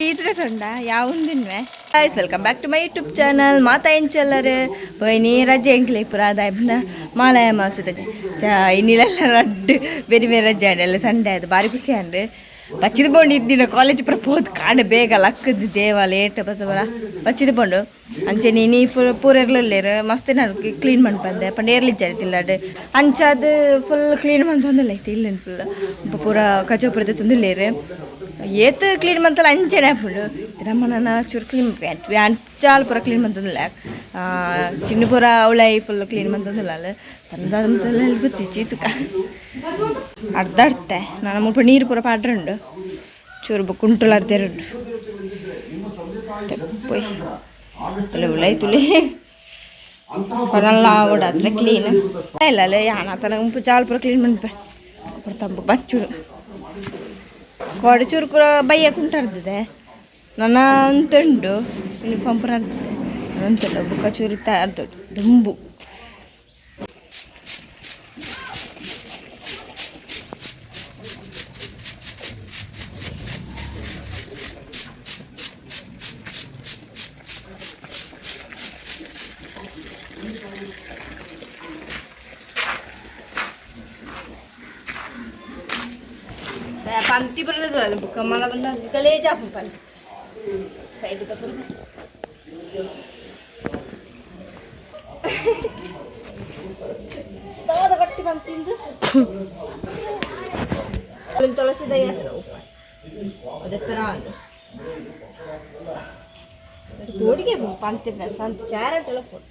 ಈತ್ರೆ ಯಾವೊಂದಿನ್ವೆ. Guys, welcome back to my YouTube channel. ಮಾತಾ ಎಂಚಲ್ಲರು ಪೋಯಿನಿ ರಜೆ ಎಂಕ್ಲೆ ಪೂರ ದಾಯ್ ಮಾಲಯ ಮಾಸದ ಚಾ ಇನ್ನಿಲೆಲ್ಲ ರಡ್ಡ್ ಬೇರೆ ಬೇರೆ ರಜೆ ಆಂಡ್ ಎಲ್ಲ ಸಂಡೆ ಆಯ್ತು, ಭಾರಿ ಖುಷಿ ಆಂಡ್. ಬಚ್ಚಿದ ಬೋಂಡು ಇದ್ದಿನ ಕಾಲೇಜ್ ಪೂರ ಪೋದು ಕಾಂಡೆ ಬೇಗ ಲಕ್ಕದು ದೇವ ಲೇಟ್ ಬತ್ತ ಬಚ್ಚಿದ ಬೋಂಡು. ಅಂಚೆ ನೀ ಫುಲ್ ಪೂರೆರ್ಲಲ್ಲೇರು ಮಸ್ತ್ ನಾನು ಕ್ಲೀನ್ ಬಂದೆ ಪಂಡ ಏರ್ಲಿಜ್ಜಾರಿ ತಿಲ್ಲಾಡ್ ಅಂಚಾದ್ ಫುಲ್ ಕ್ಲೀನ್ ಮಂತೊಂದಿಲ್ಲ ಐತೆ ಇಲ್ಲ ಫುಲ್ ಪೂರ ಕಚೋಪುರ ತುಂದಿಲ್ಲೇರು ಏತ್ ಕ್ಲೀನ್ ಮಂತಲ್ಲ ಅಂಚೆನೆ ಆಪುಂಡು. ನಮ್ಮ ನನ್ನ ಚೂರು ಕ್ಲೀನ್ ವ್ಯಾನ್ ಚಾಲ್ ಪೂರ ಕ್ಲೀನ್ ಮಂತೊಂದಿಲ್ಲ, ಚಿನ್ನ ಪೂರ ಅವಳೈ ಫುಲ್ ಕ್ಲೀನ್ ಮಂತೊಂದಿಲ್ಲ ಅಲ್ಲ ಸಣ್ಣ ಮಂತಲ್ಲ ಗೊತ್ತಿಚ್ಚಿ ತುಕ ಅರ್ಧ ಅರ್ತೆ ನಾನು ಮುಲ್ಪ ನೀರು ಪೂರ ಪಾಡ್ರುಂಡು ಚೂರು ಕುಂಟುಲ ಅರ್ಧರುಂಡು ಪೋಯ್ ತುಲೆ ಉಲೈ ತುಲೆ ಪನಲ್ಲ ಆವಡಾದ್ರೆ ಕ್ಲೀನ್ ಇಲ್ಲ ಅಲ್ಲ ಯಾನ ತನಕ ಮುಂಪು ಚಾಲ್ ಪೂರ ಕ್ಲೀನ್ ಮನ್ಪೆ ಪೂರ ತಂಪು ಬಚ್ಚುಡು ಕೋಡೆ ಚೂರು ಪೂರ ಬಯ್ಯ ಕುಂಟಾರ್ದಿದೆ ನನ್ನ ಅಂತುಂಡು ಯೂನಿಫಾರ್ಮ್ ಪೂರ ಅರ್ದಿದೆ ಅಂತುಂಡು ಬುಕ್ಕ ಚೂರು ಅರ್ದೊಡು ದುಂಬು. ಪಂತಿ ಬರ್ತದಲ್ಲ ಬುಕ್ಕ ಮಲ ಬಂದ ಗಲೇಜ್ ಆಪು ಪಂತಿ ಸೈಡ್ ತಪ್ಪು ಕಟ್ಟಿ ಪಂತಿಂದು ತುಳಸಿ ದಯ ಅದೆತ್ತರ ತೋಡಿಗೆ ಪಂತಿನ ಸಂತ ಚಾರಂಟೆಲ್ಲ ಕೊಡು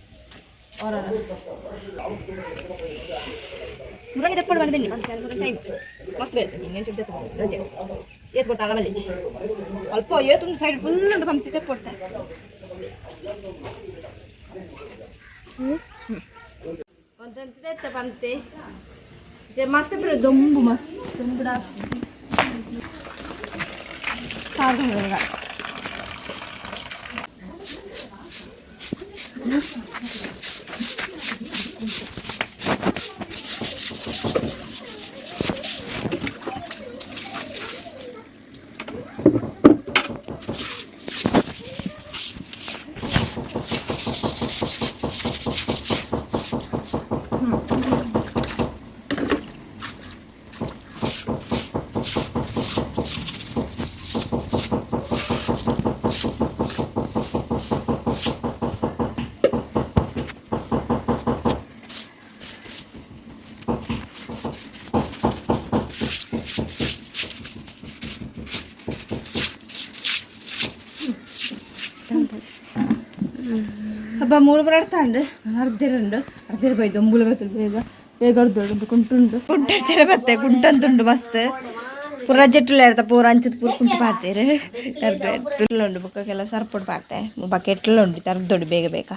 ಮುರಂಗಿ ದಪ್ಪಡು ಬಂದಿನಿ ಟೈಮ್ ಮಸ್ತ್ ಬೀಳ್ತದೆ ಇನ್ನೇನು ಚುಡ್ದೆ ರಜೆ ಏತ್ ಕೊಟ್ಟಾಗ ಮಲ್ಲಿ ಅಲ್ಪ ಏತುಂಡು ಸೈಡ್ ಫುಲ್ ಉಂಟು ಪಂಕ್ತಿ ತೆಪ್ಪೊಡ್ತೆ. ಒಂದಂತ ಪಂಕ್ತಿ ಮಸ್ತ್ ಬರೋ ದೊಂಬು ಮಸ್ತ್ ದೊಂಬುಡ ಸಾಕು. ಹಬ್ಬ ಮೂರು ಬರಾಡ್ತಾಂಡು ನಾನು ಅರ್ಧರುಂಡು ಅರ್ಧರ ಬೈ ದೊಂಬುಲ ಬತ್ತಲು ಬೇಗ ಬೇಗ ಅರ್ಧೋಡು ಕುಂಟುಂಡು ಕುಂಟರ್ತೀರ ಬತ್ತೆ ಕುಂಟಂತುಂಡು ಮಸ್ತ್ ಪೂರ ಜೆಟ್ಟುಲ ಇರ್ತ ಪೂರ ಅಂಚದ ಪೂರ ಕುಂಟು ಪಾಡ್ತೇರು ತರ್ದು ಬುಕ್ಕ ಕೆಲವು ಸರ್ಪೊಡು ಪಾಡ್ತೆ ಬಕೆಟ್ಲ ಉಂಡು ತರ್ದೊಡು ಬೇಗ ಬೇಗ.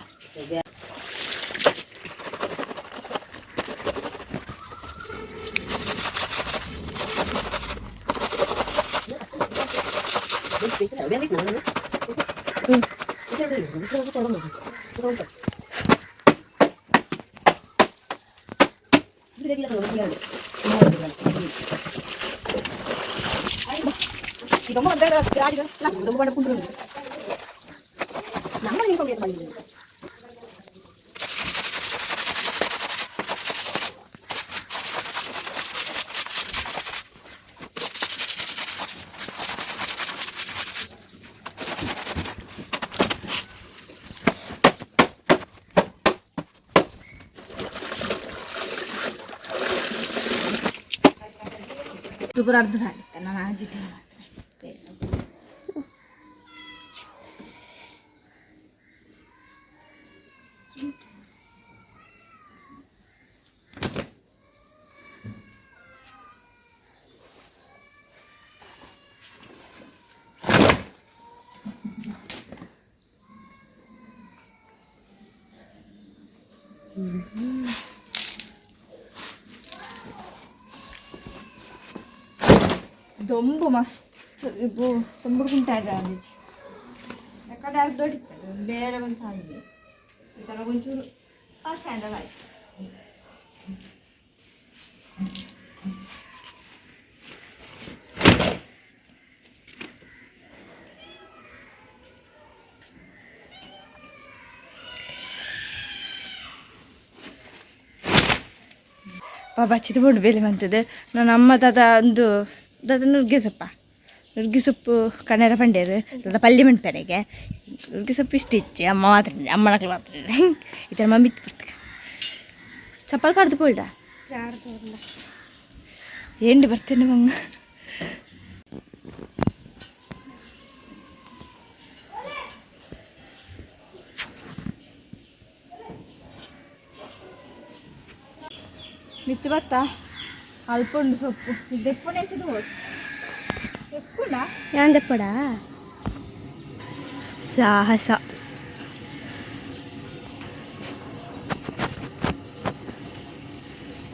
ಪೂರ ಅರ್ಧ ನಾನು ಆಜಿಟಿ ದೊಂಬು ಮಸ್ತ್ ಇಬ್ಬು ದೊಂಬುಡು ಅಂದಿಚ್ಚಿ ಎಕ್ಕಡೆ ಅರ್ಧ ಹೊಡಿತಾರೆ ಬೇರೆ ಬಂದು ಸಾಂಗಿ ಈ ಥರ ಒಂಚೂರು ಸ್ಟ್ಯಾಂಡರ್ಡ್ ಆಯ್ತು. ಬಚ್ಚಿದ ಬೋಡು ಬೇಲೆ ಮಂತದೆ. ನಾನು ಅಮ್ಮ ದಾದ ಒಂದು ದಾದ ನುಗ್ಗೆ ಸೊಪ್ಪ, ನುಗ್ಗೆ ಸೊಪ್ಪು ಕಣ್ಣರ ಪಂಡೇರು ದಾದ ಪಲ್ಯ ಮನ್ಪೆರೆಗೆ. ನುಗ್ಗೆ ಸೊಪ್ಪು ಇಷ್ಟ ಇಚ್ಚೆ ಅಮ್ಮ ಮಾತ್ರ, ಅಮ್ಮನಕ್ಳು ಮಾತ್ರ. ಈ ಥರ ಮಮ್ಮಿ ಬರ್ತದೆ. ಚಪ್ಪಲ್ ಪಾಡ್ದು ಪೋಲ್ಡ ಏಂಡಿ ಬರ್ತೇನೆ ಮಂಗ. ಮಿತ್ತು ಬತ್ತ ಅಲ್ಪ ಉಂಡು ಸೊಪ್ಪು ದೆಪ್ಪುನ ಹೆಚ್ಚಿದ ಎಪ್ಪುನ ಯಾನ್ ದೆಪ್ಪಡಾ ಸಾಹಸ.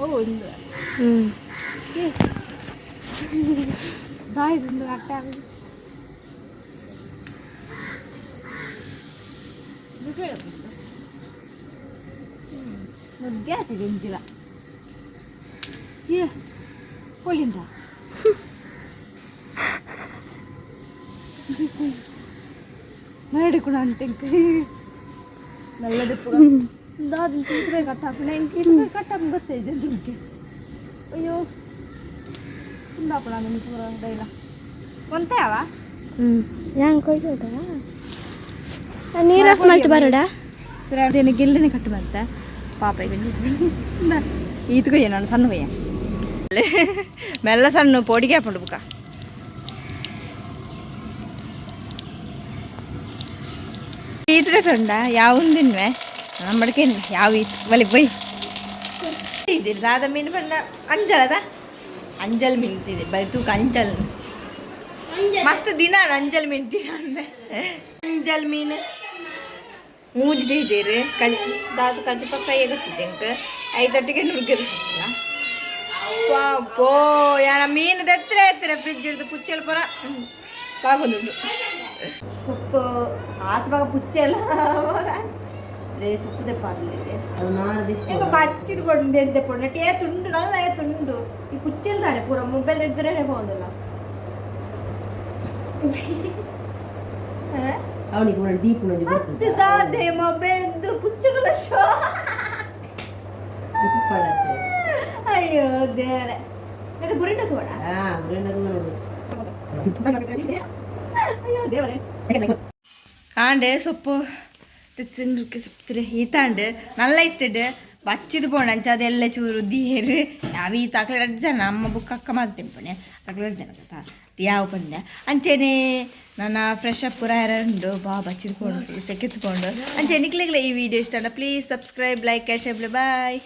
ಓ ಒಂದು ದಾಯ್ದು ಅಟ್ಟ. ನುಗ್ಗೆ ಆತಿದೆ ಇಂಜಿಲ. ಏ ಪೊಲಿಂದ ಮರಡಿ ಕೂಡ ಅಂತ ನಲ್ಲದೆಪ್ಪು ದಾದ ಕಟ್ಟಾಪುನ ಎಂಕ್ ಕಟ್ಟಾಪು ಗೊತ್ತೈತೆ ದುಡ್ಡು. ಅಯ್ಯೋ, ಕುಂದಾಪುರ ನಿಮ್ಗೆ ಪೂರ ದೈಲ ಒಂತೆ ಅವ. ಯಾನ್ ಕೊಯ್ಯೋದಾ? ನೀರು ಆಫ್ ಮಲ್ತು ಬರೋಡಾ? ಅದೇನು ಗೆಲ್ಲನೆ ಕಟ್ಟು ಬಂತ ಪಾಪ. ಈಗ ಈತುಕೊಯ್ಯ ನಾನು ಸಣ್ಣ ಕೊಯ್ಯ ಮೆಲ್ಲ ಸಣ್ಣ ಪೊಡಿಗೆ ಹಾಕೊಂಡು ಬುಕ್ಕ. ಈತದೆ ಸೊಂಡ ಯಾವೊಂದಿನ್ವೆ ನಮ್ಮ ಮಡಿಕೆ ಯಾವ ಈತ್ ಬಲಿ ಬೈ ಇದೆ. ದಾದ ಮೀನು ಬಣ್ಣ ಅಂಜಲದ ಅಂಜಲ್ ಮೀನು ತಿಂದೆ ಬೈ ತೂಕ ಅಂಜಲ್. ಮಸ್ತ್ ದಿನ ಅಂಜಲ್ ಮೀನು ದಿನ ಅಂದೆ. ಅಂಜಲ್ ಮೀನು ಮೂಜಿದೆ ಇದ್ದೀರಿ. ಕಂಚಿ ದಾದ ಕಂಚಿ ಫ್ರೈ ಗೊತ್ತಿದೆ ಎಂಕ್. ಐದೊಟ್ಟಿಗೆ ನುಗ್ಗದು ಸಿಕ್ಕಿಲ್ಲ ಪೋ. ಯಾನ ಮೀನು ದೆತ್ತರೆ ಎತ್ತರೆ ಫ್ರಿಜ್ ಹಿಡ್ದು ಪುಚ್ಚಲ್ ಪುರ ಪಾಗೊಂದುಂಡು ಸೊಪ್ಪು ಆತ ಬಾಗ ಪುಚ್ಚೆಲ್ಲ ರೇ ಸೊಪ್ಪು ದೆಪ್ಪಾಗಲಿದೆ. ಎಂಕ ಬಚ್ಚಿದ ಪೊಂಡು ಎಂತೆ ಪೊಂಡು ಟೇ ತುಂಡು ನಲ್ಲ ತುಂಡು. ಈ ಪುಚ್ಚೆಲ್ ತಾನೆ ಪೂರ ಮೊಬೈಲ್ ಎದ್ದರೆ ಹೋದಲ್ಲ. ಅವನಿಗೆ ಒಂದು ಡೀಪ್ ಒಂಜಿ ಅತ್ತು ದಾದೆ ಮೊಬೈಲ್ ಪುಚ್ಚಗಳ ಶೋ. ಬರ್ತದೆ. ಅಯ್ಯೋ ದೇವರೇ, ಎಡೆ ಬುರಿಂಡ ತೋಡ. ಹಾ, ಬುರಿಂಡದು ನೋಡು. ಅಯ್ಯೋ ದೇವರೇ. ಆಂಡೆ ಸೊಪ್ಪು ತೆತ್ತಿನ ಸೊಪ್ಪು ಈತಾಂಡ್ ನಲ್ಲ ಇತ್ತಿಡ್ ಬಚ್ಚಿದ ಪೋಣ ಅಂಚ ಅದೆಲ್ಲ ಚೂರು ದಿಯೇರು. ನಾವು ಈ ತಾಕ್ಲೆ ರಡ್ಡು ಜನ, ಅಮ್ಮ ಬುಕ್ಕ ಅಕ್ಕ ಮಾತು ತಿಂಪಣೆ ಅಕ್ಲೆ ರಡ್ಡು ಜನ ಗೊತ್ತಾ ಯಾವ ಪಂಡೆ. ಅಂಚೆನೆ ನನ್ನ ಫ್ರೆಶ್ ಅಪ್ ಪೂರ ಉಂಡು ಬಾ ಬಚ್ಚಿದ್ಕೊಂಡು ಸೆಕೆತ್ಕೊಂಡು. ಅಂಚೆ ನಿಕ್ಲೆಗ್ಲ ಈ ವಿಡಿಯೋ ಇಷ್ಟ please subscribe, like and share. Bye.